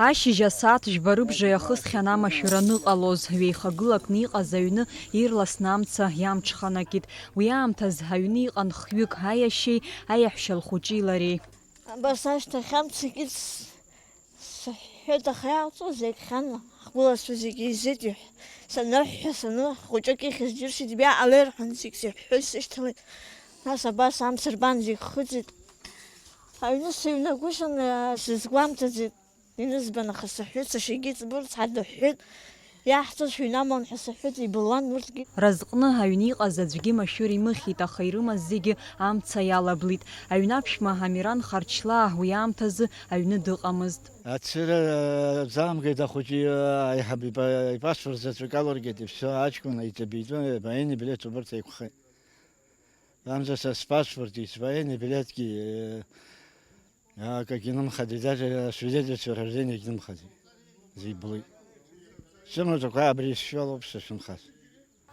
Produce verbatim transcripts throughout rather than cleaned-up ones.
Ашьыжь асааҭ жәба рыбжа иахысхьан амашәыр аныҟалоз, ҩеихагылакны иҟаз аҩны ирласны амца иамҽханакит. Уи аамҭаз аҩны иҟан хҩык, аиашьеи аиаҳәшьа лхәыҷи лареи. Абас ашьҭахь амцагьы с-, сыҳәҳәеит, аха иаауҵо зегь хьан, ҳгәылацәа зегьы еизеит иҳә-, саныҳәҳәа, саны хәыҷык ихьыз џьыршьеит, биа алеирҳәан зегь сыҳәҳәоит, сышьҭалеит. Нас абас амца рбан зегь хыҵит. Аҩны сыҩнагәышьан, сызгәамҭаӡеит. Инызбан, аха сыҳәҳәеит, сашьагьы иҵбырц ҳадыҳәҳәеит, иаҳҵаз шәыҩнамлан ҳәа сыҳәҳәеит, ибылуан урҭгьы. Разҟны аҩны иҟаз аӡәгьы машәыр имыхьит, аха ирымаз зегьы амца иалаблит. Аҩны аԥшәма Амиран Харчлаа уи аамҭазы аҩны дыҟамызт. Ацәыра, э, заамгеит ахәыҷы, э, аиҳаб иба-, ипаспорт заҵәык алыргеит, иԥсы аҷкәын аиҵабитәы, э, военный билет убарҭ еиқәхеит. Амза са спаспорти, с военный билетки, э, акагьы нымхаӡеит, даже асвидетельство о рождении нымхаӡеит. Зибулит. Сымаҵәақәа абри сшәалоуп сышәымхаз.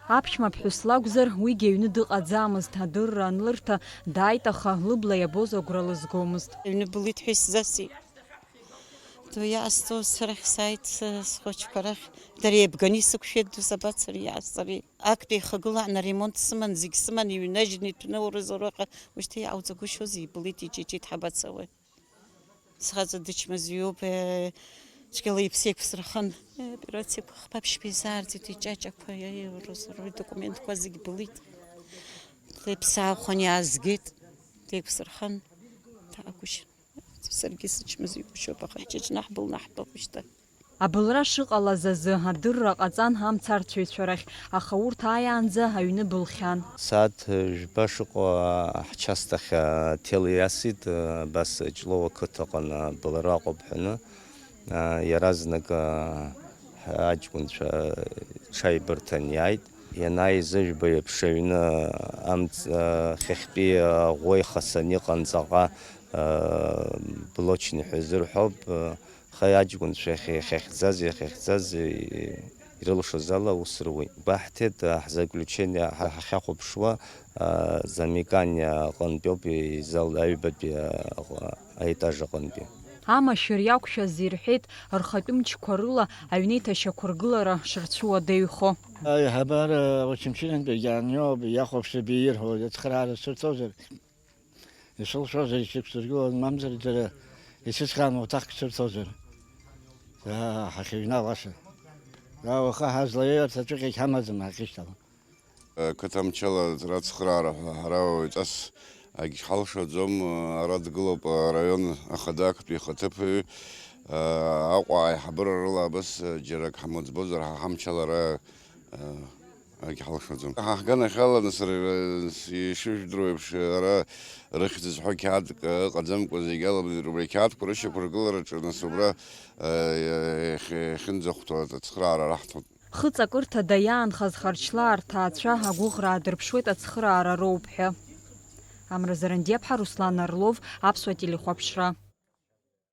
Аԥшәма ԥҳәыс лакәзар, уигьы аҩны дыҟаӡамызт, адырра анлырҭа дааит, аха лыбла иабоз агәра лызгомызт. Аҩны былит ҳәа исзасит. Ду иаасҭо сарахь сааит, схәыҷқәа рахь. Дара еибганы исықәшәеит, ду сабацари, иаасҵари. Актәи ихагылаан аремонт сыман, зегь сыман, иҩнажьны иҭәны уразоуроуҟа, ушьҭа иаауӡагәышьозеи, ибылит, иҷыҷит, ҳабацауеи. Схаҵа дычмазаҩуп, э, цәгьала иԥсы еиқәсырхын. Э, операциақәа хԥа-ԥшьба изаарҵеит, иҷаҷақәа, иа-, иа-, рус-, рдокументқәа зегь былит. Лыԥсы аахәан иаазгеит, деиқәсырхын, даақәышьын. Саргьы сычмазаҩгәышьоуп, аха ҳҷыҷ наҳбыл, наҳбыл ушьҭа. Абылра шыҟалаз азы адырра ҟаҵан амцарцәаҩцәа рахь, аха урҭ ааиаанӡа аҩны былхьан. Сааҭ жәба шыҟоу ҳчасҭахь аҭел иасит, абас Ҷлоу ақыҭаҟны абылра ыҟоуп ҳәаны. Иаразнак аҷкәынцәа ҽаибырҭан иааит. Ианааиз, жәба еиԥш аҩны амц-, хыхьтәи аӷәы ихасаны иҟан, ҵаҟа блочный ҳәа изырҳәоуп. Аха аҷкәынцәа иахьа-, иахьахьӡаз, иахьахьӡаз, и-, ирылшоз ала аус руеит. Гәаҳҭеит, а, ҳзаключение ҳа-, ҳахьахәаԥшуа, а, замыкание аҟынтәи ауп, изал-, аҩбатәи, а, аҟ-, аетаж аҟынтәи. Амашәыр иақәшәаз ирҳәеит, рхатәы мчқәа рыла аҩны иҭашьақәыргылара шырцәуадаҩхо. Аиҳабыра Очамчырантәи ианиоуп, иахәаԥшып, ирҳәоит, ацхыраара сырҭозар. Ишылшозар, исықәсыргылон, мамзар џьара исыцхрааны уҭахк сырҭозар. Аа, ҳахьыҩналаша. Аа, уаха ҳазлаиоу арҭ аҵәыҟьагь ҳамаӡам, ҳахьышьҭала. Қыҭа мчала рацхраара ҳәа ҳара уаҩҵас агьҳалшаӡом, ара дгылоуп араион ахада актәи ихаҭыԥуаҩ, Аҟәа аиҳабыра рыла абас џьарак ҳамыӡбозар, ҳа ҳамчала ара Агьҳалшаӡом. Ҳа ҳганахьала, нас, р-, ишыжәдыруа еиԥш, ара рыхьӡ зҳәо қьаадк ыҟаӡамкәа зегь алабҵеит, убри ақьаадқәа рышьақәыргылараҿы, нас, убра, э, иахь-, иахьынӡахәҭоу ацхыраара раҳҭоит. Хыҵакырҭада иаанхаз Харчлаа рҭаацәа агәыӷра аадырԥшуеит ацхыраара роуп ҳәа. Амра Зарандиаԥҳа, Руслан Орлов, Аԥсуа телехәаԥшра.